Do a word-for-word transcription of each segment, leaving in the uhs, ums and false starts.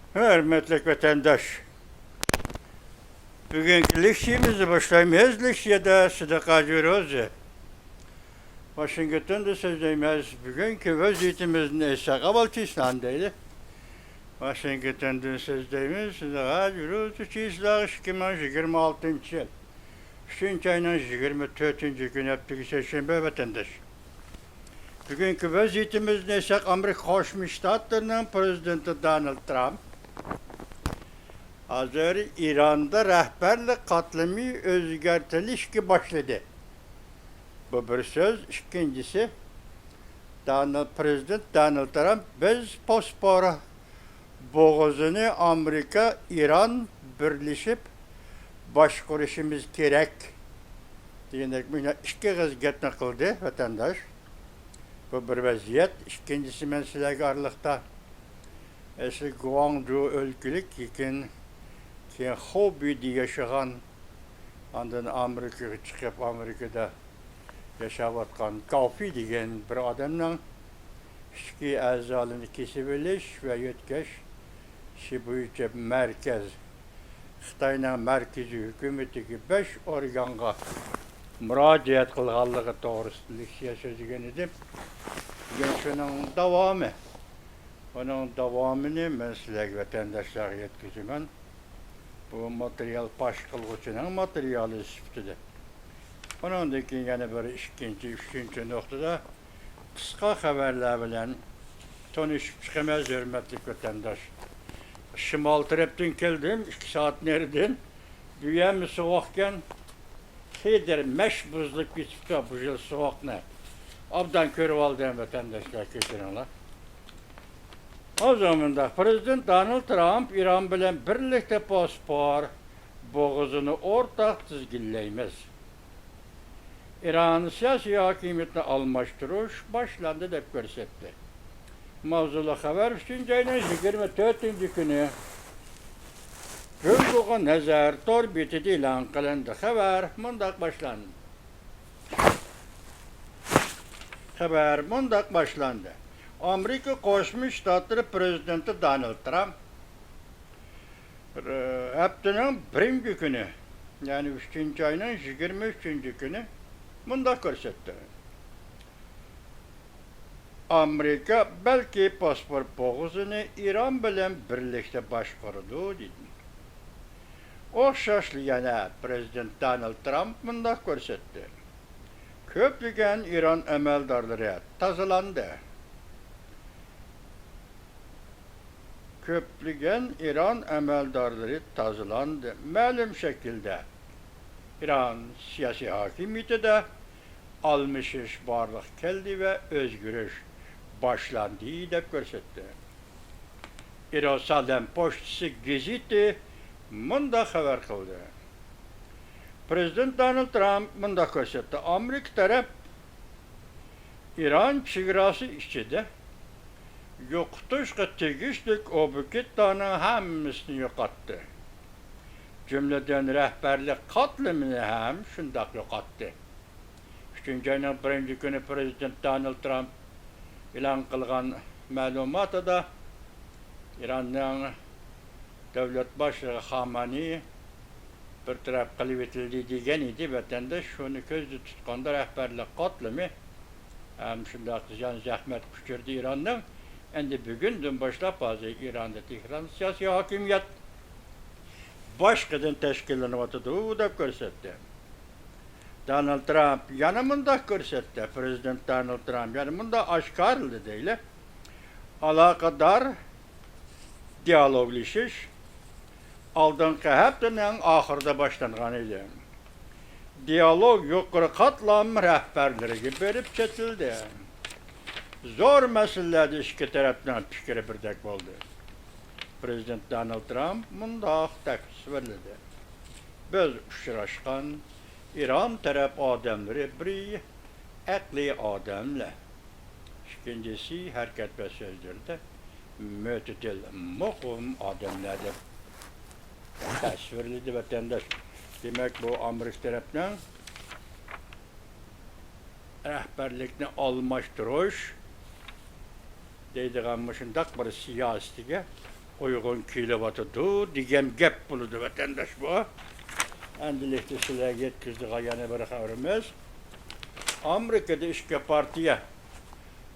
ھۆرمەتلىك ۋەتەنداش، بۈگۈنكى لېكسىيەمىزنى باشلايمىز. لېكسىيەدە سەدىقە ھاجى روزى. ۋاشىنگتوندا سۆزلەيمىز. بۈگۈنكى ۋەزىيىتىمىزنى ئېيتساق، ئاۋۋال چىسلانى دەيلى. ۋاشىنگتوندىن سۆزلەيمىز. سەدىقە ھاجى روزى، چىسلا ئىككى مىڭ يىگىرمە ئالتىنچى يىل. ئۈچىنچى ئاينىڭ يىگىرمە تۆتىنچى كۈنى، ھەپتىلىك سەيشەنبە، ۋەتەنداش. بۈگۈنكى ۋەزىيىتىمىزنى ئېيتساق، ئامېرىكا قوشما شتاتلىرىنىڭ پرېزىدېنتى دونالد ترامپ ھازىر ئىراندا رەھبەرلىك قاتلىمى ئۆزگەرتىلىشكە باشلىدى. بۇ بىر سۆز. ئىككىنچىسى، دونالد، پرېزىدېنت دونالد ترامپ، «بىز بوسپور بوغۇزىنى ئامېرىكا، ئىران بىرلىشىپ باشقۇرۇشىمىز كېرەك» دېگەندەك مۇنداق ئىككى ئېغىز گەپنى قىلدى، ۋەتەنداش. بۇ بىر ۋەزىيەت. ئىككىنچىسى، مەن سىلەرگە ئارىلىقتا ئەسلى گۇاڭجۇ ئۆلكىلىك، لېكىن كېيىن خۇبېيدە ياشىغان، ئاندىن ئامېرىكىغا چىقىپ، ئامېرىكىدا ياشاۋاتقان گاۋفېي دېگەن بىر ئادەمنىڭ ئىچكى ئەزالىرىنى كېسىۋېلىش ۋە يۆتكەش ئىشى بويىچە مەركەز، خىتاينىڭ مەركىزىي ھۆكۈمىتىگە بەش ئورگانغا مۇراجىئەت قىلغانلىقى توغرىسىدا لېكسىيە سۆزلىگەن ئىدىم. بۈگۈن شۇنىڭ داۋامى. ئۇنىڭ داۋامىنى مەن سىلەرگە، ۋەتەنداشلارغا يەتكۈزىمەن. بۇ ماتېرىيال پاش قىلغۇچىنىڭ ماتېرىيالى سۈپىتىدە. ئۇنىڭدىن كېيىن يەنە بىر ئىككىنچى، ئۈچىنچى نۇقتىدا قىسقا خەۋەرلەر بىلەن تونۇشۇپ چىقىمىز، ھۆرمەتلىك ۋەتەنداش. شىمال تەرەپتىن كەلدىم، ئىككى سائەت نېرىدىن. بۇ يەرمۇ سوغۇقكەن. خېدىر مەش بۇزۇلۇپ كېتىپتۇ بۇ يىل سوغۇقنى. ئوبدان كۆرۈۋالدىم، ۋەتەنداشلار، كەچۈرۈڭلار. ھازىر مۇنداق، پرېزىدېنت دونالد ترامپ ئىران بىلەن بىرلىكتە بوسپور بوغۇزىنى ئورتاق تىزگىنلەيمىز. ئىران سىياسىي ھاكىمىيىتىنى ئالماشتۇرۇش باشلاندى دەپ كۆرسەتتى. ماۋزۇلۇق خەۋەر ئۈچىنچى ئاينىڭ يىگىرمە تۆتىنچى كۈنى جۇڭگوغا نەزەر تور بېتىدە ئېلان قىلىندى. خەۋەر مۇنداق باشلاندى. خەۋەر مۇنداق باشلاندى. ئامېرىكا قوشما شتاتلىرى پرېزىدېنتى دونالد ترامپ ھەپتىنىڭ بىرىنچى كۈنى، يەنى ئۈچىنچى ئاينىڭ يىگىرمە ئۈچىنچى كۈنى مۇنداق كۆرسەتتى. ئامېرىكا بەلكى بوسپور بوغۇزىنى ئىران بىلەن بىرلىكتە باشقۇرىدۇ، دېدى. ئوخشاشلا يەنە پرېزىدېنت دونالد ترامپ مۇنداق كۆرسەتتى. كۆپلىگەن ئىران ئەمەلدارلىرى تازىلاندى. كۆپلىگەن ئىران ئەمەلدارلىرى تازىلاندى. مەلۇم شەكىلدە ئىران سىياسىي ھاكىمىيىتىدە ئالمىشىش بارلىققا كەلدى ۋە ئۆزگىرىش باشلاندى، دەپ كۆرسەتتى. يېرۇسالېم پوچتىسى گېزىتى مۇنداق خەۋەر قىلدى. پرېزىدېنت دونالد ترامپ مۇنداق كۆرسەتتى. ئامېرىكا تەرەپ ئىران چېگراسى ئىچىدە يوقىتىشقا تېگىشلىك ئوبيېكتلارنىڭ ھەممىسىنى يوقاتتى. جۈملىدىن رەھبەرلىك قاتلىمىنى ھەم شۇنداق يوقاتتى. ئۈچىنچى ئاينىڭ بىرىنچى كۈنى پرېزىدېنت دونالد ترامپ ئېلان قىلغان مەلۇماتىدا ئىراننىڭ دۆلەت باشلىقى خامانىي بىر تەرەپ قىلىۋېتىلدى دېگەن ئىدى. ۋەتەنداش، شۇنى كۆزدە تۇتقاندا، رەھبەرلىك قاتلىمى ھەم شۇنداق زىيان زەخمەتكە ئۇچرىدى ئىراننىڭ. ئەمدى بۈگۈندىن باشلاپ ھازىر ئىراندا تېھران سىياسىي ھاكىمىيەت باشقىدىن تەشكىللىنىۋاتىدۇ، دەپ كۆرسەتتى. دونالد ترامپ يەنە مۇنداق كۆرسەتتى، پرېزىدېنت دونالد ترامپ يەنە مۇنداق ئاشكارىلىدى دەيلى. ئالاقىدار دىيالوگلىشىش ئالدىنقى ھەپتىنىڭ ئاخىرىدا باشلانغان ئىدى. دىيالوگ يۇقىرى قاتلام رەھبەرلىرىگە بېرىپ چېتىلدى. زور مەسىلىلەردە ئىككى تەرەپنىڭ پىكرى بىردەك بولدى. پرېزىدېنت دونالد ترامپ مۇنداق تەسۋىرلىدى. بىز ئۇچراشقان ئىران تەرەپ ئادەملىرى بىر ئەقلىي ئادەملەر. ئىككىنچىسى، ھەرىكەت ۋە سۆزلىرىدە مۆتىدىل، مۇقىم ئادەملەر دەپ تەسۋىرلىدى ۋەتەنداش. دېمەك، بۇ ئامېرىكا تەرەپنىڭ رەھبەرلىكنى ئالماشتۇرۇش دەيدىغان مۇشۇنداق بىر سىياسىتىگە ئۇيغۇن كېلىۋاتىدۇ دېگەن گەپ بولىدۇ، ۋەتەنداش بۇ. ئەمدىلىكتە سىلەرگە يەتكۈزىدىغان يەنە بىر خەۋىرىمىز. ئامېرىكىدا ئىككى پارتىيە،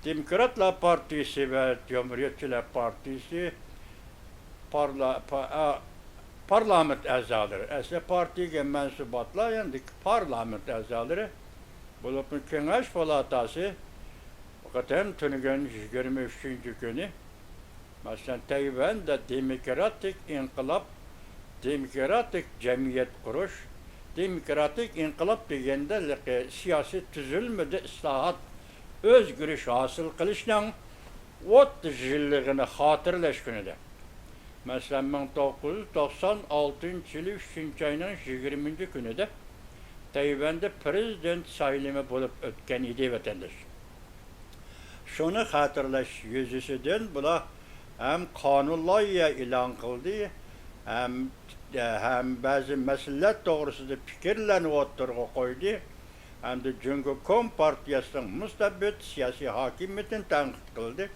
دېموكراتلار پارتىيىسى ۋە جۇمھۇرىيەتچىلەر پارتىيىسى پارلا-، پا-، ئا-، پارلامېنت ئەزالىرى، ئەسلى پارتىيىگە مەنسۇباتلار، يەنى پارلامېنت ئەزالىرى، بولۇپمۇ كېڭەش پالاتاسى بۇ قېتىم تۈنۈگۈن يىگىرمە ئۈچىنچى كۈنى، مەسىلەن، تەيۋەندە دېموكراتىك ئىنقىلاب، دېموكراتىك جەمئىيەت قۇرۇش، دېموكراتىك ئىنقىلاب دېگەندە ھېلىقى سىياسىي تۈزۈلمىدە ئىسلاھات، ئۆزگىرىش ھاسىل قىلىشنىڭ ئوتتۇز يىللىقىنى خاتىرىلەش كۈنىدە. مەسىلەن، مىڭ توققۇز يۈز توقسان ئالتىنچى يىلى ئۈچىنچى ئاينىڭ يىگىرمىنچى كۈنىدە تەيۋەندە پىرېزىدېنت سايلىمى بولۇپ ئۆتكەن ئىدى، ۋەتەنداش. شۇنى خاتىرىلەش يۈزىسىدىن بۇلار ھەم قانۇن لايىھە ئېلان قىلدى، ھەم، ھەم بەزى مەسىلىلەر توغرىسىدا پىكىرلەرنى ئوتتۇرىغا قويدى، ھەمدە جۇڭگو كومپارتىيەسىنىڭ مۇستەبىت سىياسىي ھاكىمىيىتىنى تەنقىد قىلدى.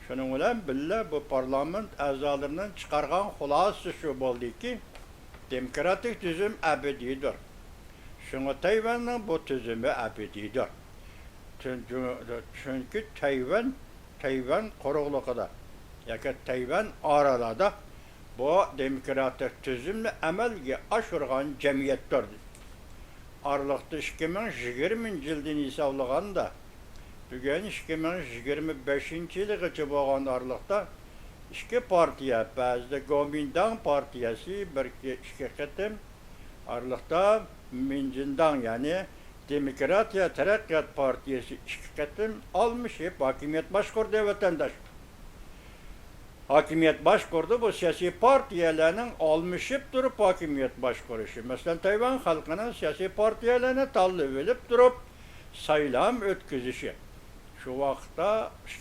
شۇنىڭ بىلەن بىللە، بۇ پارلامېنت ئەزالىرىنىڭ چىقارغان خۇلاسىسى شۇ بولدىكى، دېموكراتىك تۈزۈم ئەبەدىيدۇر. شۇڭا تەيۋەننىڭ بۇ تۈزۈمى ئەبەدىيدۇر. چۈن-، چۈنكى تەيۋەن، تەيۋەن قۇرۇقلۇقىدا ياكى تەيۋەن ئارالىدا بۇ دېموكراتىك تۈزۈمنى ئەمەلگە ئاشۇرغان جەمئىيەتتۇر. ئارىلىقتا ئىككى مىڭ يىگىرمىنچى يىلدىن ھېسابلىغاندا، بۈگۈن ئىككى مىڭ يىگىرمە بەشىنچى يىلىغىچە بولغان ئارىلىقتا ئىككى پارتىيە، بەزىدە گومىنداڭ پارتىيەسى بىر ئىككى قېتىم، ئارىلىقتا مىنجىنداڭ، يەنى دېموكراتىيە تەرەققىيات پارتىيەسى ئىككى قېتىم ئالمىشىپ ھاكىمىيەت باشقۇردى، ۋەتەنداش. ھاكىمىيەت باشقۇردى، بۇ سىياسىي پارتىيەلەرنىڭ ئالمىشىپ تۇرۇپ ھاكىمىيەت باشقۇرۇشى. مەسىلەن، تەيۋەن خەلقىنىڭ سىياسىي پارتىيەلەرنى تاللىۋېلىپ تۇرۇپ سايلام ئۆتكۈزۈشى. شۇ ۋاقىتتا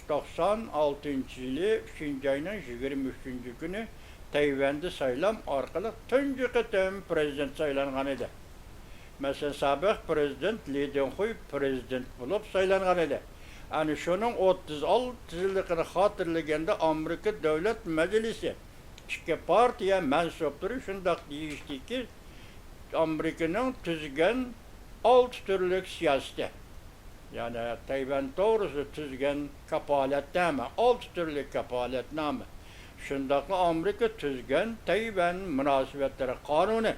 توقسان ئالتىنچى يىلى ئۈچىنچى ئاينىڭ يىگىرمە ئۈچىنچى كۈنى تەيۋەندە سايلام ئارقىلىق تۇنجى قېتىم پىرېزىدېنت سايلانغان ئىدى. مەسىلەن، سابىق پىرېزىدېنت لى دېڭخۇي پىرېزىدېنت بولۇپ سايلانغان ئىدى. ئەنە شۇنىڭ ئوتتۇز ئالتە يىللىقىنى خاتىرىلىگەندە، ئامېرىكا دۆلەت مەجلىسى ئىككى پارتىيە مەنسۇپلىرى شۇنداق دېيىشتىكى، ئامېرىكىنىڭ تۈزگەن ئالتە تۈرلۈك سىياسىتى، يەنى تەيۋەن توغرىسىدا تۈزگەن كاپالەتنامە، ئالتە تۈرلۈك كاپالەتنامە، شۇنداقلا ئامېرىكا تۈزگەن تەيۋەن مۇناسىۋەتلىرى قانۇنى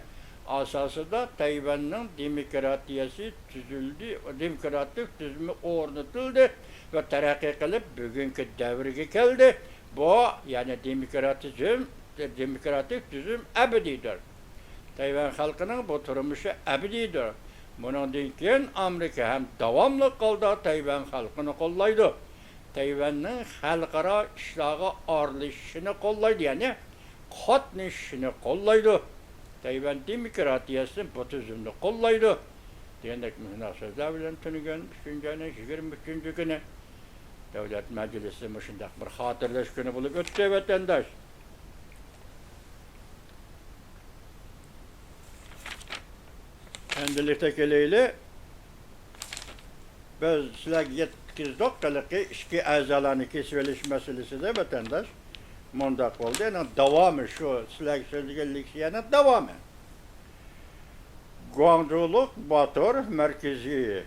ئاساسىدا تەيۋەننىڭ دېموكراتىيەسى تۈزۈلدى، دېموكراتىك تۈزۈمى ئورنىتىلدى ۋە تەرەققىي قىلىپ بۈگۈنكى دەۋرگە كەلدى. بۇ، يەنى دېموكراتىزم، دېموكراتىك تۈزۈم ئەبەدىيدۇر. تەيۋەن خەلقىنىڭ بۇ تۇرمۇشى ئەبەدىيدۇر. بۇنىڭدىن كېيىن ئامېرىكا ھەم داۋاملىق ھالدا تەيۋەن خەلقىنى قوللايدۇ. تەيۋەننىڭ خەلقئارا ئىشلارغا ئارىلىشىشىنى قوللايدۇ، يەنى قاتنىشىشىنى قوللايدۇ. تەيۋەن دېموكراتىيەسىنى، بۇ تۈزۈمنى قوللايدۇ، دېگەندەك مۇشۇنداق سۆزلەر بىلەن تۈنۈگۈن ئۈچىنچى ئاينىڭ يىگىرمە ئۈچىنچى كۈنى دۆلەت مەجلىسى مۇشۇنداق بىر خاتىرىلەش كۈنى بولۇپ ئۆتتى، ۋەتەنداش. ئەمدىلىكتە كېلەيلى. بىز سىلەرگە يەتكۈزدۇق ھېلىقى ئىچكى ئەزالارنى كېسىۋېلىش مەسىلىسىدە، ۋەتەنداش. مۇنداق بولدى. يەنە داۋامى شۇ، سىلەرگە سۆزلىگەن لېكسىيەنىڭ داۋامى. گۇاڭجۇلۇق باتۇر مەركىزىي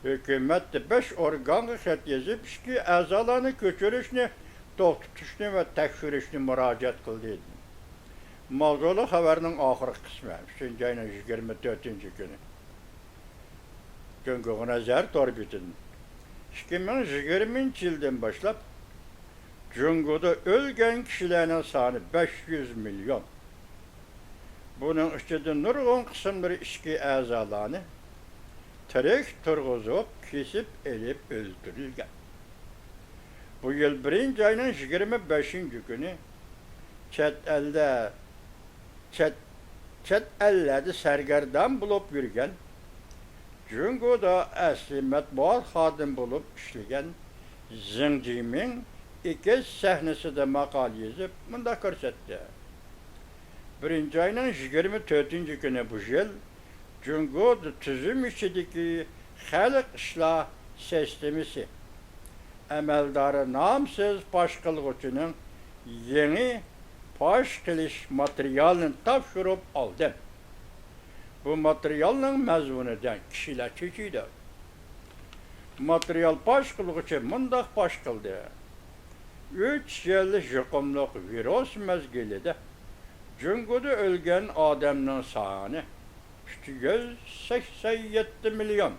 ھۆكۈمەتتە بەش ئورگانغا خەت يېزىپ، ئىچكى ئەزالارنى كۆچۈرۈشنى توختىتىشنى ۋە تەكشۈرۈشنى مۇراجىئەت قىلدى. ماۋزۇلۇق خەۋەرنىڭ ئاخىرقى قىسمى، ئۈچىنچى ئاينىڭ يىگىرمە تۆتىنچى كۈنى. جۇڭگوغا نەزەر تور بېتىدىن. ئىككى مىڭ يىگىرمىنچى يىلدىن باشلاپ، جۇڭگودا ئۆلگەن كىشىلەرنىڭ سانى بەش يۈز مىليون. بۇنىڭ ئىچىدە نۇرغۇن قىسىملىرى ئىچكى ئەزالارنى تىرىك تۇرغۇزۇپ، كېسىپ ئېلىپ ئۆلتۈرۈلگەن. بۇ يىل بىرىنچى ئاينىڭ يىگىرمە بەشىنچى كۈنى چەت ئەلدە، چەت، چەت ئەللەردە سەرگەردان بولۇپ يۈرگەن، جۇڭگودا ئەسلى مەتبۇئات خادىمى بولۇپ ئىشلىگەن زېڭ جىمىڭ ئېكىز سەھنىسىدە ماقالە يېزىپ مۇنداق كۆرسەتتى: بىرىنچى ئاينىڭ يىگىرمە تۆتىنچى كۈنى بۇ يىل جۇڭگو تۈزۈم ئىچىدىكى خەلق ئىشلار سىستېمىسى ئەمەلدارى نامسىز پاش قىلغۇچىنىڭ يېڭى پاش قىلىش ماتېرىيالىنى تاپشۇرۇپ ئالدىم. بۇ ماتېرىيالنىڭ مەزمۇنىدىن كىشىلەر چۆچۈيدۇ. ماتېرىيال پاش قىلغۇچى مۇنداق پاش قىلدى: ئۈچ يىل يۇقۇملۇق ۋىرۇس مەزگىلىدە جۇڭگودا ئۆلگەن ئادەمنىڭ سانى ئۈچ يۈز سەكسەن يەتتە مىليون.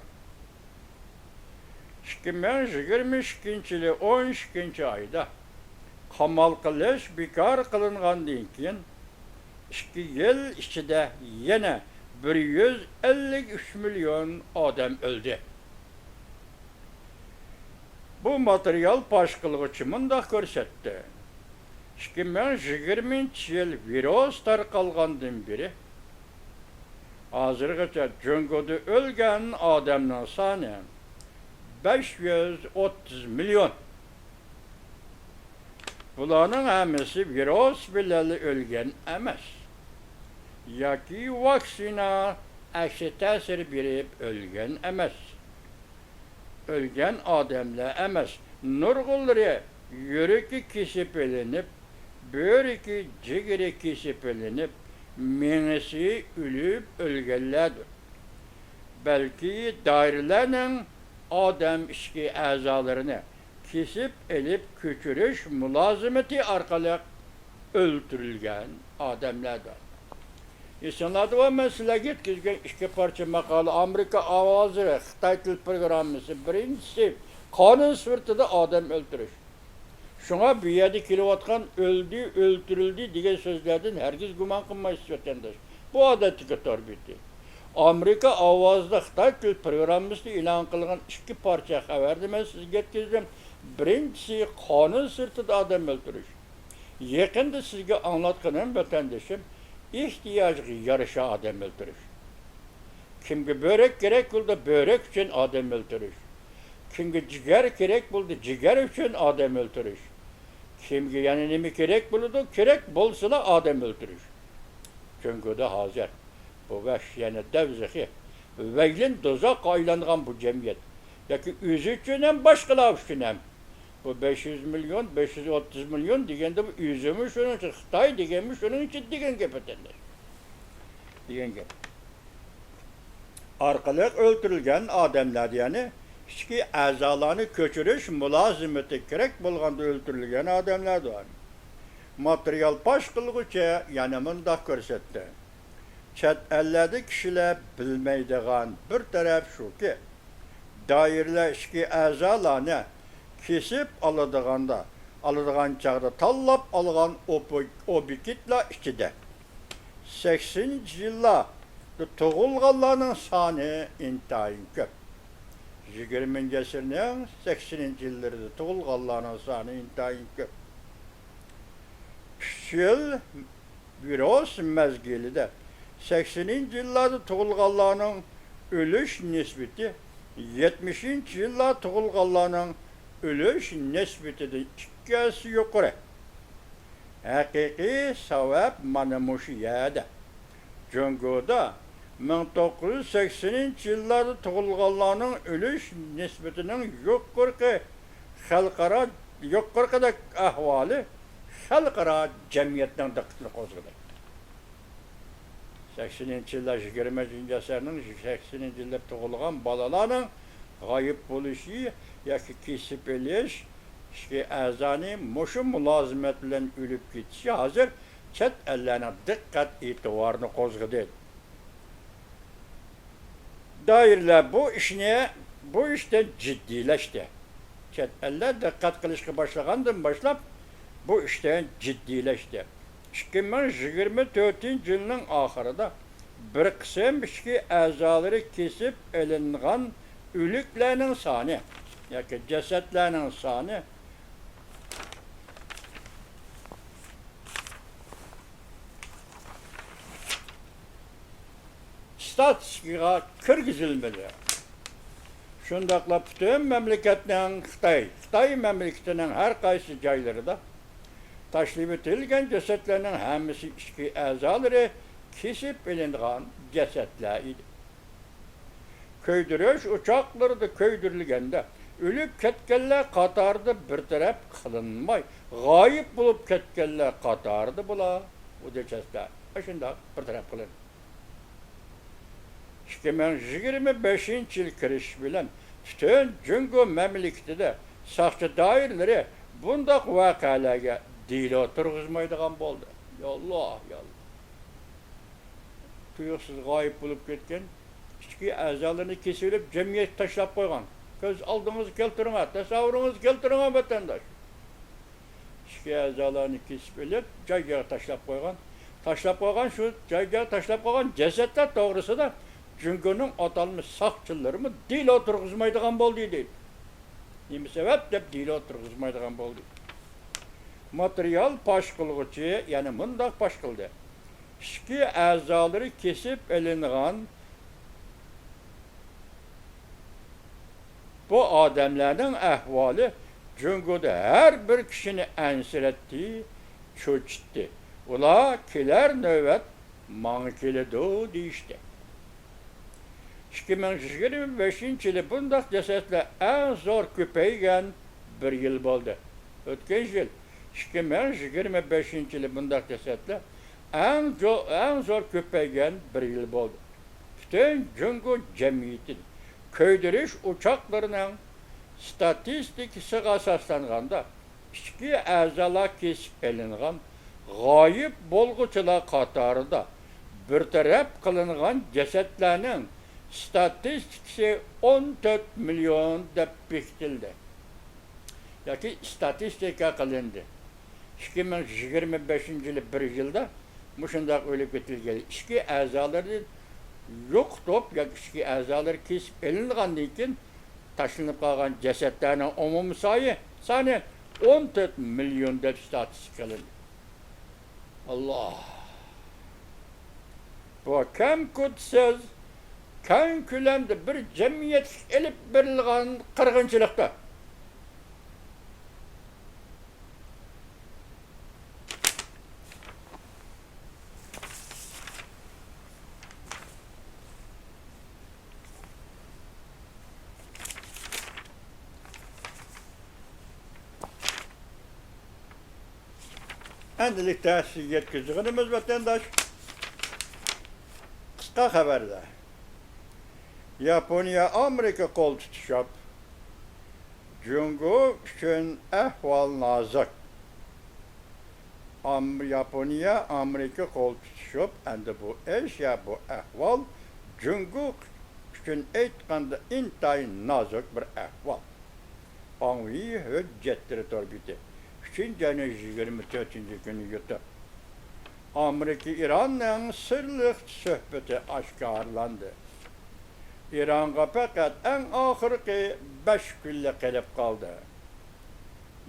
ئىككى مىڭ يىگىرمە ئىككىنچى يىلى ئون ئىككىنچى ئايدا قامال قىلىش بىكار قىلىنغاندىن كېيىن، ئىككى يىل ئىچىدە يەنە بىر يۈز ئەللىك ئۈچ مىليون ئادەم ئۆلدى. بۇ ماتېرىيال پاش قىلغۇچى مۇنداق كۆرسەتتى: ئىككى مىڭ يىگىرمىنچى يىل ۋىرۇس تارقالغاندىن بېرى، ھازىرغىچە جۇڭگودا ئۆلگەن ئادەمنىڭ سانى بەش يۈز ئوتتۇز مىليون. بۇلارنىڭ ھەممىسى ۋىرۇس بىلەنلا ئۆلگەن ئەمەس، ياكى ۋاكسىنا ئەكسى تەسىر بېرىپ ئۆلگەن ئەمەس. ئۆلگەن ئادەملەر ئەمەس، نۇرغۇنلىرى يۈرىكى كېسىپ ئېلىنىپ، بۆرىكى، جىگىرى كېسىپ ئېلىنىپ، مېڭىسى ئۆلۈپ ئۆلگەنلەردۇر. بەلكى دائىرىلەرنىڭ ئادەم ئىچكى ئەزالىرىنى كېسىپ ئېلىپ كۆچۈرۈش مۇلازىمىتى ئارقىلىق ئۆلتۈرۈلگەن ئادەملەردۇر. ئېسىڭلاردا بار، مەن سىلەرگە يەتكۈزگەن ئىككى پارچە ماقالە، ئامېرىكا ئاۋازى، خىتاي تىل پروگراممىسى. بىرىنچىسى، قانۇن سىرتىدا ئادەم ئۆلتۈرۈش. شۇڭا بۇ يەردە كېلىۋاتقان «ئۆلدى، ئۆلتۈرۈلدى» دېگەن سۆزلەردىن ھەرگىز گۇمان قىلمايسىز، ۋەتەنداش. بۇ ئادەتتىكى تور بېتى. ئامېرىكا ئاۋازىدا خىتاي تىل پروگراممىسىدا ئېلان قىلغان ئىككى پارچە خەۋەرنى مەن سىزگە يەتكۈزدۈم. بىرىنچىسى، قانۇن سىرتىدا ئادەم ئۆلتۈرۈش. يېقىندا سىزگە ئاڭلاتقىنىم، ۋەتەندىشىم، ئېھتىياجغا يارىشا ئادەم ئۆلتۈرۈش. كىمگە بۆرەك كېرەك بولىدۇ، بۆرەك ئۈچۈن ئادەم ئۆلتۈرۈش. كىمگە جىگەر كېرەك بولىدۇ، جىگەر ئۈچۈن ئادەم ئۆلتۈرۈش. كىمگە يەنە نېمە كېرەك بولىدۇ، كېرەك بولسىلا ئادەم ئۆلتۈرۈش. جۇڭگودا ھازىر بۇ ۋەھشىيانە دەۋزىخى، ۋەيلىن دوزاخقا ئايلانغان بۇ جەمئىيەت، ياكى ئۆزى ئۈچۈن ھەم باشقىلار ئۈچۈن ھەم، بۇ بەش يۈز مىليون، بەش يۈز ئوتتۇز مىليون دېگەندە، بۇ ئۆزىمۇ شۇنىڭ ئۈچۈن، خىتاي دېگەنمۇ شۇنىڭ ئۈچۈن دېگەن گەپ، ۋەتەنداش. دېگەن گەپ. ئارقىلىق ئۆلتۈرۈلگەن ئادەملەر، يەنى ئىچكى ئەزالارنى كۆچۈرۈش مۇلازىمىتى كېرەك بولغاندا ئۆلتۈرۈلگەن ئادەملەردۇر. ماتېرىيال پاش قىلغۇچى يەنە مۇنداق كۆرسەتتى: چەت ئەللەردە كىشىلەر بىلمەيدىغان بىر تەرەپ شۇكى، دائىرىلەر ئىچكى ئەزالارنى كېسىپ ئالىدىغاندا، ئالىدىغان چاغدا تاللاپ ئالغان ئوبو-، ئوبيېكتلار ئىچىدە سەكسىنىنچى يىللاردا تۇغۇلغانلارنىڭ سانى ئىنتايىن كۆپ. يىگىرمىنچى ئەسىرنىڭ سەكسىنىنچى يىللىرىدا تۇغۇلغانلارنىڭ سانى ئىنتايىن كۆپ. ئۈچ يىل ۋىرۇس مەزگىلىدە سەكسىنىنچى يىللاردا تۇغۇلغانلارنىڭ ئۆلۈش نىسبىتى يەتمىشىنچى يىللار تۇغۇلغانلارنىڭ ئۆلۈش نىسبىتىدىن ئىككى ھەسسە يۇقىرى. ھەقىقىي سەۋەب مانا مۇشۇ يەردە. جۇڭگودا مىڭ توققۇز يۈز سەكسىنىنچى يىللاردا تۇغۇلغانلارنىڭ ئۆلۈش نىسبىتىنىڭ يۇقىرىقى خەلقئارا، يۇقىرىقىدەك ئەھۋالى خەلقئارا جەمئىيەتنىڭ دىققىتىنى قوزغىدى. سەكسىنىنچى يىللار، يىگىرمىنچى ئەسىرنىڭ سەكسىنىنچى يىللىرى تۇغۇلغان بالىلارنىڭ غايىب بولۇشى ياكى كېسىپ ئېلىش، ئىچكى ئەزانى مۇشۇ مۇلازىمەت بىلەن ئۆلۈپ كېتىشى ھازىر چەت ئەللەرنىڭ دىققەت ئېتىبارىنى قوزغىدى. دائىرىلەر بۇ ئىشنى، بۇ ئىشتىن جىددىيلەشتى. چەت ئەللەر دىققەت قىلىشقا باشلىغاندىن باشلاپ، بۇ ئىشتىن جىددىيلەشتى. ئىككى مىڭ يىگىرمە تۆتىنچى يىلنىڭ ئاخىرىدا بىر قىسىم ئىچكى ئەزالىرى كېسىپ ئېلىنغان ئۆلۈكلەرنىڭ سانى ياكى جەسەتلەرنىڭ سانى ستاتىستىكىغا كىرگۈزۈلمىدى. شۇنداقلا پۈتۈن مەملىكەتنىڭ خىتاي، خىتاي مەملىكىتىنىڭ ھەر قايسى جايلىرىدا تاشلىۋېتىلگەن جەسەتلەرنىڭ ھەممىسى ئىچكى ئەزالىرى كېسىپ ئېلىنغان جەسەتلەر ئىدى. كۆيدۈرۈش ئوچاقلىرىدا كۆيدۈرۈلگەندە، ئۆلۈپ كەتكەنلەر قاتارىدا بىر تەرەپ قىلىنماي، غايىب بولۇپ كەتكەنلەر قاتارىدا بولا، ئۇ جەسەتلەر ئاشۇنداق بىر تەرەپ قىلىنىدۇ. ئىككى مىڭ يىگىرمە بەشىنچى يىل كىرىشى بىلەن پۈتۈن جۇڭگو مەملىكىتىدە ساقچى دائىرىلىرى بۇنداق ۋەقەلەرگە دېلو تۇرغۇزمايدىغان بولدى. ياللا، ياللا. تۇيۇقسىز غايىب بولۇپ كەتكەن، ئىچكى ئەزالىرىنى كېسىۋېلىپ، جەمئىيەتكە تاشلاپ قويغان. كۆز ئالدىڭىزغا كەلتۈرۈڭ، تەسەۋۋۇرىڭىزغا كەلتۈرۈڭ، ۋەتەنداش. ئىچكى ئەزالارنى كېسىپ ئېلىپ، جاي-جايغا تاشلاپ قويغان. تاشلاپ قويغان، شۇ جاي-جايغا تاشلاپ قويغان جەسەتلەر توغرىسىدا جۇڭگونىڭ ئاتالمىش ساقچىلىرىمۇ دېلو تۇرغۇزمايدىغان بولدى، دەيدۇ. نېمە سەۋەب دەپ دېلو تۇرغۇزمايدىغان بولدى؟ ماتېرىيال پاش قىلغۇچى يەنە مۇنداق پاش قىلدى: ئىچكى ئەزالىرى كېسىپ ئېلىنغان بۇ ئادەملەرنىڭ ئەھۋالى جۇڭگودا ھەر بىر كىشىنى ئەنسىرەتتى، چۆچۈتتى. ئۇلار كېلەر نۆۋەت ماڭا كېلىدۇ دېيىشتى. ئىككى مىڭ يىگىرمە بەشىنچى يىلى بۇنداق جەسەتلەر ئەڭ زور كۆپەيگەن بىر يىل بولدى. ئۆتكەن يىل، ئىككى مىڭ يىگىرمە بەشىنچى يىلى بۇنداق جەسەتلەر ئەڭ جو-، ئەڭ زور كۆپەيگەن بىر يىل بولدى. پۈتۈن جۇڭگو جەمئىيىتىنى كۆيدۈرۈش ئوچاقلىرىنىڭ ستاتىستىكىسىغا ئاساسلانغاندا، ئىچكى ئەزالار كېسىپ ئېلىنغان غايىب بولغۇچىلار قاتارىدا بىر تەرەپ قىلىنغان جەسەتلەرنىڭ ستاتىستىكىسى ئون تۆت مىليون دەپ بېكىتىلدى ياكى ستاتىستىكا قىلىندى. ئىككى مىڭ يىگىرمە بەشىنچى يىلى بىر يىلدا مۇشۇنداق ئۆلۈپ كېتىلگەن ئىچكى ئەزالىرىنى يوقىتىپ ياكى ئىچكى ئەزالىرى كېسىپ ئېلىنغاندىن كېيىن تاشلىنىپ قالغان جەسەتلەرنىڭ ئومۇمىي سايى، سانى ئون تۆت مىليون دەپ ستاتىستىكا قىلىندى. ئاللا! بۇ كەمكۈتسىز، كەڭ كۆلەمدە بىر جەمئىيەتلىك ئېلىپ بېرىلغان قىرغىنچىلىقتا. ئەمدىلىكتە سىزگە يەتكۈزىدىغىنىمىز، ۋەتەنداش، قىسقا خەۋەردە. ياپونىيە، ئامېرىكا قول تۇتۇشۇپ، جۇڭگو ئۈچۈن ئەھۋال نازۇك. ئام-، ياپونىيە، ئامېرىكا قول تۇتۇشۇپ، ئەمدى بۇ ئىش يا بۇ ئەھۋال جۇڭگو ئۈچۈن ئېيتقاندا ئىنتايىن نازۇك بىر ئەھۋال. ئاڭۋېي ھۆججەتلىرى تور بېتى، ئۈچىنچى ئاينىڭ يىگىرمە تۆتىنچى كۈنى يۇتۇپ، ئامېرىكا ئىراننىڭ سىرلىق سۆھبىتى ئاشكارىلاندى. ئىرانغا پەقەت ئەڭ ئاخىرقى بەش كۈنلا قېلىپ قالدى.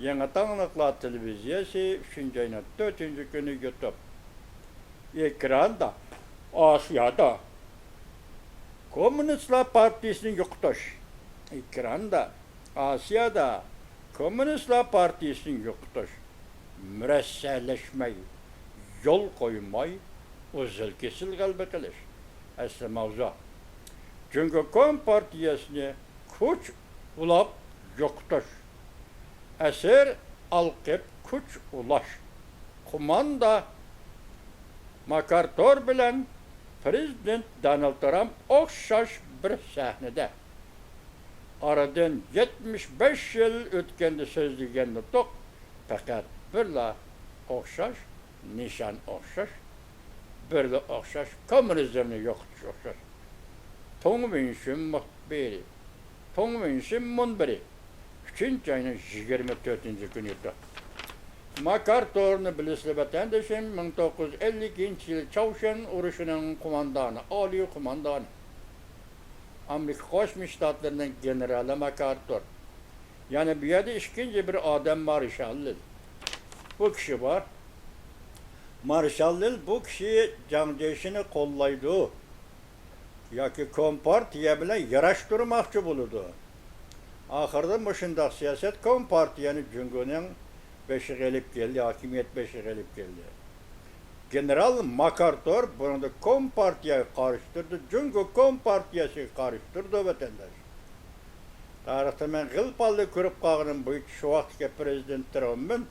يېڭى تاڭلىقلار تېلېۋىزىيەسى ئۈچىنچى ئاينىڭ تۆتىنچى كۈنى يۇتۇپ، ئېكراندا ئاسىيادا كوممۇنىستلار پارتىيىسىنى يوقىتىش، ئېكراندا ئاسىيادا كوممۇنىستلار پارتىيىسىنى يوقىتىش، مۇرەسسەلەشمەي، يول قويماي، ئۈزۈل-كېسىل غەلىبە قىلىش. ئەسلى ماۋزۇ. جۇڭگو كومپارتىيەسىنى كۈچ ئۇلاپ يوقىتىش. ئەسىر ئالقىپ كۈچ ئۇلاش. قوماندا ماكارتۇر بىلەن پىرېزىدېنت دونالد ترامپ ئوخشاش بىر سەھنىدە. ئارىدىن يەتمىش بەش يىل ئۆتكەندە سۆزلىگەن نۇتۇق پەقەت بىرلا ئوخشاش، نىشان ئوخشاش، بىرلا ئوخشاش، كوممۇنىزمنى يوقىتىش ئوخشاش. تۇڭۋېنشىن مۇخبىرى، تۇڭۋېنشىن مۇنبىرى، ئۈچىنچى ئاينىڭ يىگىرمە تۆتىنچى كۈنى ئىدى. ماكارتۇرنى بىلىسىلەر، ۋەتەندىشىم، مىڭ توققۇز يۈز ئەللىكىنچى يىل چاۋشيەن ئۇرۇشىنىڭ قوماندانى، ئالىي قوماندانى. ئامېرىكا قوشما شتاتلىرىنىڭ گېنېرالى ماكارتۇر. يەنە بۇ يەردە ئىككىنچى بىر ئادەم مارشال لىل. بۇ كىشى بار. مارشال لىل بۇ كىشى جاڭ جيېشىنى قوللايدۇ. ياكى كومپارتىيە بىلەن ياراشتۇرماقچى بولىدۇ. ئاخىرىدا مۇشۇنداق سىياسەت كومپارتىيەنى جۇڭگونىڭ بېشىغا ئېلىپ كەلدى، ھاكىمىيەت بېشىغا ئېلىپ كەلدى. گېنېرال ماكارتۇر بۇنىڭدا كومپارتىيەگە قارشى تۇردى، جۇڭگو كومپارتىيەسىگە قارشى تۇردى، ۋەتەنداش. تارىختا مەن غىل-پاللا كۆرۈپ قالغىنىم بويىچە شۇ ۋاقىتتىكى پىرېزىدېنت ترامپمىن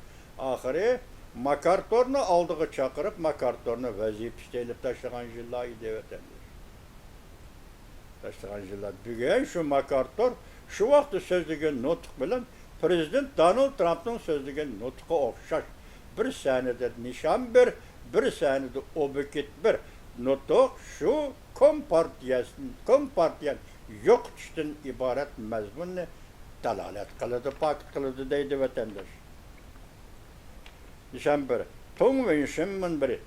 ئاخىرى ماكارتۇرنى ئالدىغا چاقىرىپ، ماكارتۇرنى ۋەزىپىسىدىن ئېلىپ تاشلىغان يىللار ئىدى، ۋەتەنداش. تاشلىغان يىللار. بۈگۈن شۇ ماكارتۇر شۇ ۋاقىتتا سۆزلىگەن نۇتۇق بىلەن پىرېزىدېنت دونالد ترامپنىڭ سۆزلىگەن نۇتۇقى ئوخشاش. بىر سەنىدە نىشان بىر، بىر سەنىدە ئوبيېكت بىر. نۇتۇق شۇ كومپارتىيەسىنى، كومپارتىيەنى يوقىتىشتىن ئىبارەت مەزمۇننى دالالەت قىلىدۇ، پاكىت قىلىدۇ دەيدۇ ۋەتەنداش. نىشان بىر. تۇڭ ۋېنشىن مۇنبىرى.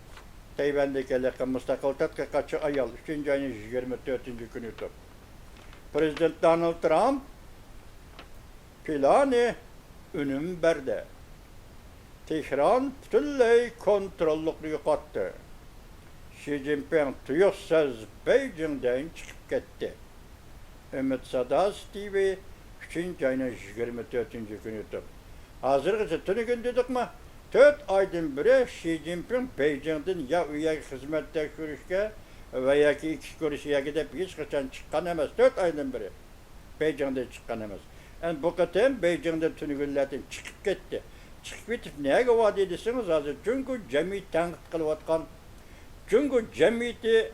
تەيۋەندىكى ھېلىقى مۇستەقىل تەتقىقاتچى ئايال ئۈچىنچى ئاينىڭ يىگىرمە تۆتىنچى كۈنى يۇتۇپ، پىرېزىدېنت دونالد ترامپ پىلانى ئۈنۈم بەردى. تېھران پۈتۈنلەي كونتروللۇقنى يوقاتتى. شى جىنپىڭ تۇيۇقسىز بېيجىڭدىن چىقىپ كەتتى. ئۈمىد ساداسى تىۋى ئۈچىنچى ئاينىڭ يىگىرمە تۆتىنچى كۈنى يۇتۇپ، ھازىرغىچە تۈنۈگۈن دېدۇقمۇ؟ تۆت ئايدىن بېرى شى جىنپىڭ بېيجىڭدىن يا ئۇ يەرگە خىزمەت تەكشۈرۈشكە ۋە ياكى ئېكسكۇرسىيەگە دەپ ھېچقاچان چىققان ئەمەس، تۆت ئايدىن بېرى. بېيجىڭدىن چىققان ئەمەس. ئەمدى بۇ قېتىم بېيجىڭدىن تۈنۈگۈنلەردىن چىقىپ كەتتى. چىقىپ كېتىپ نەگە باردى دېسىڭىز، ھازىر جۇڭگو جەمئىيىتى تەنقىد قىلىۋاتقان، جۇڭگو جەمئىيىتىنىڭ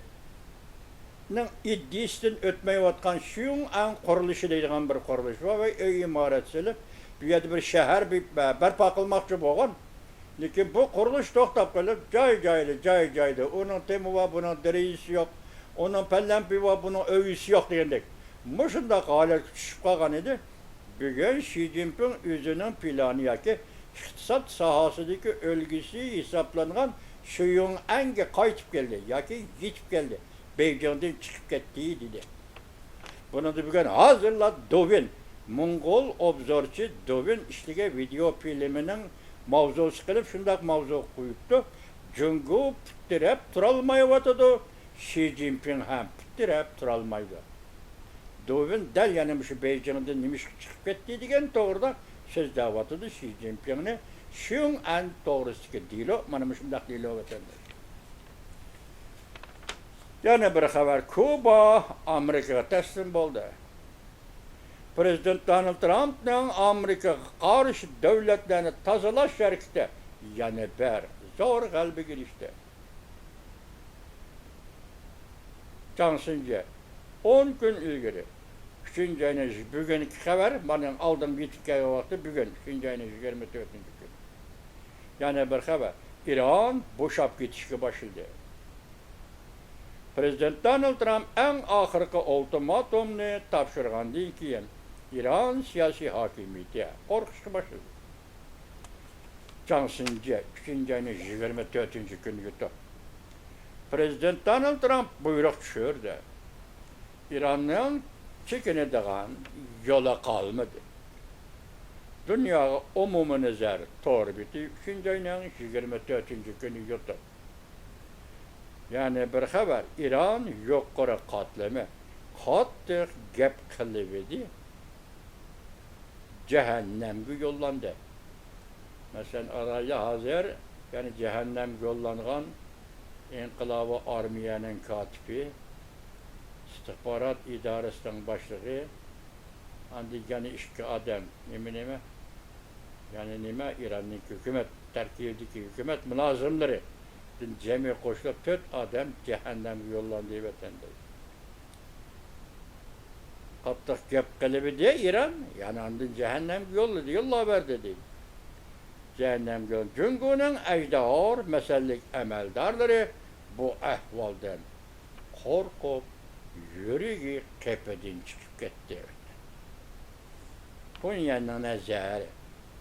ئىدىيىسىدىن ئۆتمەيۋاتقان شيۇڭئەن قۇرۇلۇشى دەيدىغان بىر قۇرۇلۇش بار ۋە ئۆي ئىمارەت سېلىپ، بۇ يەردە بىر شەھەر بىر بەرپا قىلماقچى بولغان. لېكىن بۇ قۇرۇلۇش توختاپ قېلىپ، جاي-جايدا، جاي-جايدا. ئۇنىڭ تېمى بار، بۇنىڭ دېرىزىسى يوق. ئۇنىڭ پەلەمپىيى بار، بۇنىڭ ئۆگزىسى يوق دېگەندەك. مۇشۇنداق ھالەتكە چۈشۈپ قالغان ئىدى. بۈگۈن شى جىنپىڭ ئۆزىنىڭ پىلانى ياكى ئىقتىساد ساھەسىدىكى ئۈلگىسى ھېسابلانغان شيۇڭئەنگە قايتىپ كەلدى ياكى يېتىپ كەلدى. بېيجىڭدىن چىقىپ كەتتى، دېدى. بۇنىڭدا بۈگۈن ھازىرلا دوۋىن، موڭغۇل ئوبزورچى دوۋىن ئىشلىگەن ۋىدېئو فىلىمىنىڭ ماۋزۇسى قىلىپ شۇنداق ماۋزۇ قويۇپتۇ. جۇڭگو پۇت تىرەپ تۇرالمايۋاتىدۇ، شى جىنپىڭ ھەم پۇت تىرەپ تۇرالمايدۇ. دوۋىن دەل يەنە مۇشۇ بېيجىڭدىن نېمىشقا چىقىپ كەتتى دېگەن توغرىدا سۆزلەۋاتىدۇ. شى جىنپىڭنى شيۇڭئەن توغرىسىدىكى دېلو، مانا مۇشۇنداق دېلو ۋەتەنداش. يەنە بىر خەۋەر، كۇبا ئامېرىكىغا تەسلىم بولدى. پىرېزىدېنت دونالد ترامپنىڭ ئامېرىكىغا قارشى دۆلەتلەرنى تازىلاش ھەرىكىتى يەنە بىر زور غەلىبىگە ئېرىشتى. جاڭ سىنجيې، ئون كۈن ئىلگىرى، ئۈچىنچى ئاينىڭ، بۈگۈنكى خەۋەر، مانا ئالدىنقى يېتىپ كەلگەن ۋاقتى بۈگۈن، ئۈچىنچى ئاينىڭ يىگىرمە تۆتىنچى كۈنى. يەنە بىر خەۋەر، ئىران بوشاپ كېتىشكە باشلىدى. پىرېزىدېنت دونالد ترامپ ئەڭ ئاخىرقى ئۇلتىماتومنى تاپشۇرغاندىن كېيىن، ئىران سىياسىي ھاكىمىيىتى قورقۇشقا باشلىدى. جاڭ سىنجيې ئۈچىنچى ئاينىڭ يىگىرمە تۆتىنچى كۈنى يۇتۇپ، پىرېزىدېنت دونالد ترامپ بۇيرۇق چۈشۈردى. ئىراننىڭ چېكىنىدىغان يولى قالمىدى. دۇنياغا ئومۇمىي نەزەر تور بېتى ئۈچىنچى ئاينىڭ يىگىرمە تۆتىنچى كۈنى يۇتۇپ، يەنە بىر خەۋەر، ئىران يۇقىرى قاتلىمى قاتتىق گەپ قىلىۋىدى، جەھەننەمگە يوللاندى. مەسىلەن، ئىراندا ھازىر، يەنى جەھەننەمگە يوللانغان ئىنقىلابىي ئارمىيەنىڭ كاتىپى، ئىستىخبارات ئىدارىسىنىڭ باشلىقى، ئاندىن يەنە ئىككى ئادەم، نېمە، نېمە؟ يەنى نېمە؟ ئىراننىڭ ھۆكۈمەت تەركىبىدىكى ھۆكۈمەت مۇلازىملىرىدىن جەمئىي قوشۇلۇپ تۆت ئادەم جەھەننەمگە يوللاندى، ۋەتەنداش. قاتتىق گەپ قىلىۋىدى ئىران، يەنى ئاندىن جەھەننەمگە يوللىدى، يوللاۋەردى دەيدۇ. جەھەننەمگە يول-، جۇڭگونىڭ ئەجدىھار مەسەلىك ئەمەلدارلىرى بۇ ئەھۋالدىن قورقۇپ، يۈرىكى قېپىدىن چىقىپ كەتتى. پۇنيەننىڭ نەزەر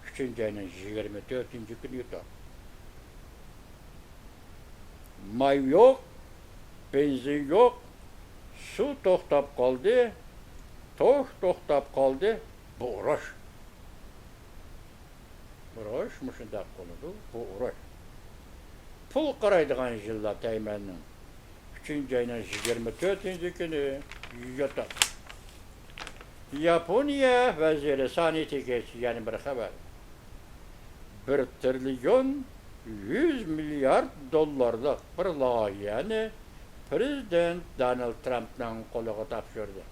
ئۈچىنچى ئاينىڭ يىگىرمە تۆتىنچى كۈنى يۇتۇق. ماي يوق، بېنزىن يوق، سۇ توختاپ قالدى، توك توختاپ قالدى، بۇ ئۇرۇش. ئۇرۇش مۇشۇنداق بولىدۇ، بۇ ئۇرۇش. پۇل قارايدىغان يىللار تەيمەننىڭ ئۈچىنچى ئاينىڭ يىگىرمە تۆتىنچى كۈنى يوتاپ. ياپونىيە ۋەزىرى سانى تېكېيچى يەنە بىر خەۋەر. بىر تىرىليون يۈز مىليارد دوللارلىق بىر لايىھەنى پىرېزىدېنت دونالد ترامپنىڭ قولىغا تاپشۇردى.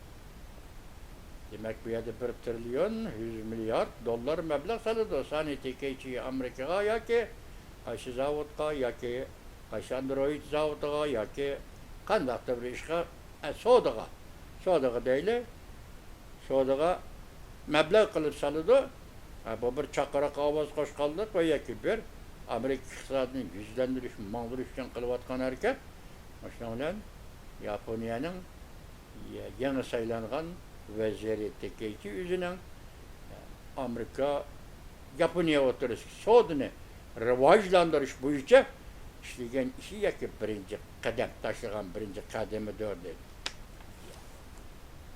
دېمەك، بۇ يەردە بىر تىرىليون يۈز مىليارد دوللار مەبلەغ سالىدۇ سانى تېكەيچى ئامېرىكىغا ياكى قايسى زاۋۇتقا ياكى قايسى ئاندرويد زاۋۇتىغا ياكى قانداقتۇر بىر ئىشقا، ئە، سودىغا، سودىغا دەيلى، سودىغا مەبلەغ قىلىپ سالىدۇ. ئە، بۇ بىر چاقىرىق ئاۋاز قوشقانلىق ۋە ياكى بىر ئامېرىكا ئىقتىسادىنى يۈزلەندۈرۈش، ماڭدۇرۇش ئۈچۈن قىلىۋاتقان ھەرىكەت. مۇشۇنىڭ بىلەن ياپونىيەنىڭ يېڭى سايلانغان ۋەزىرى تېكەيچى ئۆزىنىڭ ئامېرىكا، ياپونىيە ئوتتۇرىسىدىكى سودىنى راۋاجلاندۇرۇش بويىچە ئىشلىگەن ئىشى ياكى بىرىنچى قەدەم، تاشلىغان بىرىنچى قەدىمىدۇر، دېدى.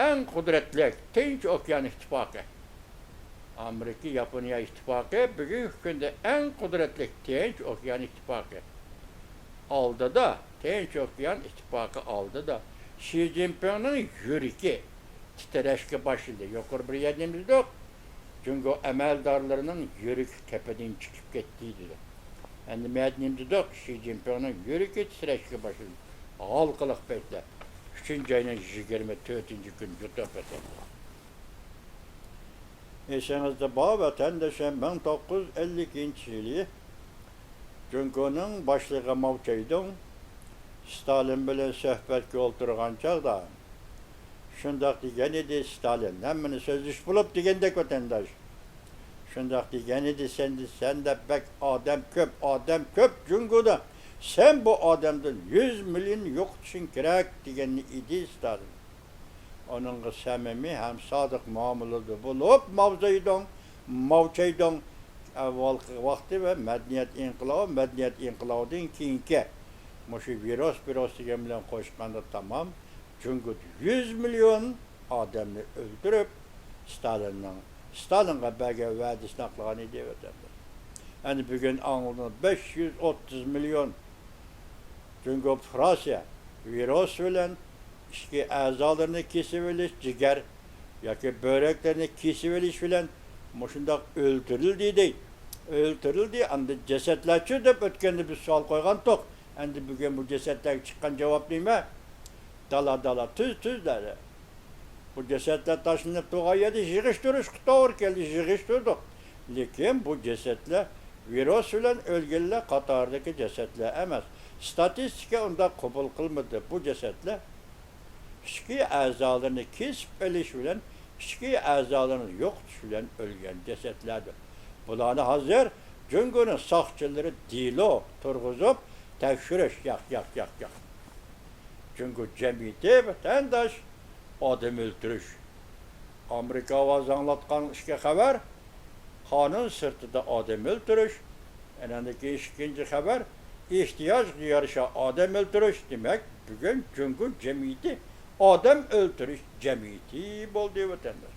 ئەڭ قۇدرەتلىك تىنچ ئوكيان ئىتتىپاقى، ئامېرىكا ياپونىيە ئىتتىپاقى بۈگۈنكى كۈندە ئەڭ قۇدرەتلىك تىنچ ئوكيان ئىتتىپاقى ئالدىدا، تىنچ ئوكيان ئىتتىپاقى ئالدىدا شى جىنپىڭنىڭ يۈرىكى تىترەشكە باشلىدى. يۇقىرى بىر يەردە نېمە دېدۇق؟ جۇڭگو ئەمەلدارلىرىنىڭ يۈرىكى قېپىدىن چىقىپ كەتتى دېدۇق. ئەمدى مەدە نېمە دېدۇق؟ شى جىنپىڭنىڭ يۈرىكى تىترەشكە باشلىدى. ھالقىلىق پەيتلەر. ئۈچىنچى ئاينىڭ يىگىرمە تۆتىنچى كۈنى يۇتۇپ ئۆتەلدى. ئېسىڭىزدە بار، ۋەتەندىشىم، مىڭ توققۇز يۈز ئەللىكىنچى يىلى جۇڭگونىڭ باشلىقى ماۋ چېيدۇڭ ستالىن بىلەن سۆھبەتكە ئولتۇرغان چاغدا، شۇنداق دېگەن ئىدى ستالىن، ھەممىنى سۆزلىشىپ بولۇپ دېگەندەك، ۋەتەنداش. شۇنداق دېگەن ئىدى، سەن، سەندە بەك ئادەم كۆپ، ئادەم كۆپ جۇڭگودا. سەن بۇ ئادەمدىن يۈز مىليون يوقىتىشىڭ كېرەك، دېگەن ئىدى ستالىن. ئۇنىڭغا سەمىمىي ھەم سادىق مۇئامىلىدە بولۇپ، ماۋ زېدۇڭ، ماۋ چېيدۇڭ ئەۋۋالقى ۋاقتى ۋە مەدەنىيەت ئىنقىلابى، مەدەنىيەت ئىنقىلابىدىن كېيىنكى مۇشۇ ۋىرۇس، ۋىرۇس دېگەن بىلەن قوشقاندا تامام جۇڭگودا يۈز مىليون ئادەمنى ئۆلتۈرۈپ، ستالىننىڭ، ستالىنغا بەرگەن ۋەدىسىنى ئاقلىغان ئىدى، ۋەتەندە. ئەنە بۈگۈن ئاڭلىدىڭىز، بەش يۈز ئوتتۇز مىليون جۇڭگو فراكسىيە ۋىرۇس بىلەن ئىچكى ئەزالىرىنى كېسىۋېلىش، جىگەر ياكى بۆرەكلىرىنى كېسىۋېلىش بىلەن مۇشۇنداق ئۆلتۈرۈلدى دەيدۇ. ئۆلتۈرۈلدى، ئاندىن جەسەتلەرچۇ دەپ ئۆتكەندە بىز سوئال قويغانتۇق. ئەمدى بۈگۈن بۇ جەسەتلەرگە چىققان جاۋاب نېمە؟ دالا، دالا، تۈز، تۈز دەدى. بۇ جەسەتلەر تاشلىنىپ تۇرغان يەردە يىغىشتۇرۇشقا توغرا كەلدى، يىغىشتۇردۇق. لېكىن بۇ جەسەتلەر ۋىرۇس بىلەن ئۆلگەنلەر قاتارىدىكى جەسەتلەر ئەمەس. ستاتىستىكا ئۇنداق قوبۇل قىلمىدى. بۇ جەسەتلەر ئىچكى ئەزالىرىنى كېسىپ ئېلىش بىلەن، ئىچكى ئەزالىرىنى يوقىتىش بىلەن ئۆلگەن جەسەتلەردۇر. بۇلارنى ھازىر جۇڭگونىڭ ساقچىلىرى دېلو تۇرغۇزۇپ تەكشۈرۈش. ياق، ياق، ياق، ياق. جۇڭگو جەمئىيىتى، ۋەتەنداش، ئادەم ئۆلتۈرۈش. ئامېرىكا ئاۋازى ئاڭلاتقان ئىككى خەۋەر، قانۇن سىرتىدا ئادەم ئۆلتۈرۈش. ئەنە ئاندىن كېيىن ئىككىنچى خەۋەر، ئېھتىياجغا يارىشا ئادەم ئۆلتۈرۈش. دېمەك، بۈگۈن جۇڭگو جەمئىيىتى ئادەم ئۆلتۈرۈش جەمئىيىتى بولدى، ۋەتەنداش.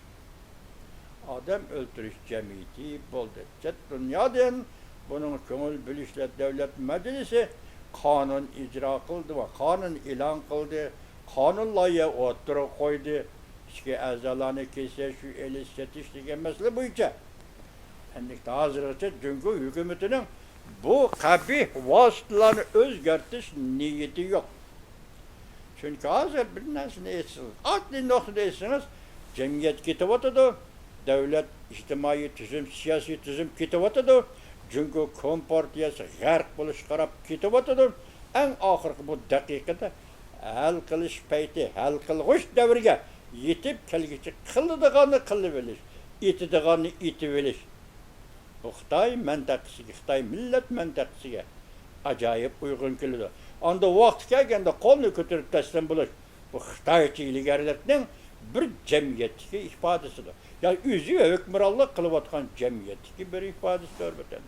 ئادەم ئۆلتۈرۈش جەمئىيىتى بولدى. چەت دۇنيادىن بۇنىڭغا كۆڭۈل بۆلۈشلەر، دۆلەت مەجلىسى قانۇن ئىجرا قىلدى ۋە قانۇن ئېلان قىلدى، قانۇن لايىھە ئوتتۇرىغا قويدى. ئىچكى ئەزالارنى كېسىش، ئېلىش، سېتىش دېگەن مەسىلە بويىچە. ئەمدى ھازىرغىچە جۇڭگو ھۆكۈمىتىنىڭ بۇ قەبىھ ۋاسىتىلەرنى ئۆزگەرتىش نىيىتى يوق. چۈنكى ھازىر بىر نەرسىنى ئېيتسىڭىز، ئاددىي نۇقتىدا ئېيتسىڭىز، جەمئىيەت كېتىۋاتىدۇ، دۆلەت، ئىجتىمائىي تۈزۈم، سىياسىي تۈزۈم كېتىۋاتىدۇ. جۇڭگو كومپارتىيەسى غەرق بولۇشقا قاراپ كېتىۋاتىدۇ. ئەڭ ئاخىرقى بۇ دەقىقىدە ھەل قىلىش پەيتى، ھەل قىلغۇچ دەۋرگە يېتىپ كەلگۈچە قىلىدىغاننى قىلىۋېلىش، ئېتىدىغاننى ئېتىۋېلىش. بۇ خىتاي مەنتىقىسىگە، خىتاي مىللەت مەنتىقىسىگە ئاجايىپ ئۇيغۇن كېلىدۇ. ئاندىن ۋاقتى كەلگەندە قولنى كۆتۈرۈپ تەسلىم بولۇش، بۇ خىتايچە ھىيلىگەرلىكنىڭ بىر جەمئىيەتتىكى ئىپادىسىدۇر. يا ئۆزى ھۆكۈمرانلىق قىلىۋاتقان جەمئىيەتتىكى بىر ئىپادىسىدۇر، ۋەتەن.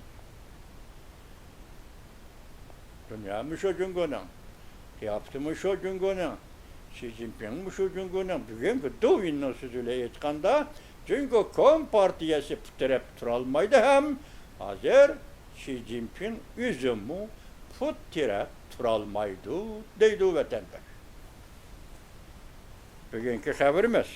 دۇنيا مۇشۇ جۇڭگونىڭ، قىياپىتى مۇشۇ جۇڭگونىڭ، شى جىنپىڭ مۇشۇ جۇڭگونىڭ. بۈگۈنكى دۇۋىننىڭ سۆزى بىلەن ئېيتقاندا، جۇڭگو كومپارتىيەسى پۇت تىرەپ تۇرالمايدۇ ھەم ھازىر شى جىنپىڭ ئۆزىمۇ پۇت تىرەپ تۇرالمايدۇ، دەيدۇ ۋەتەنداش. بۈگۈنكى خەۋىرىمىز.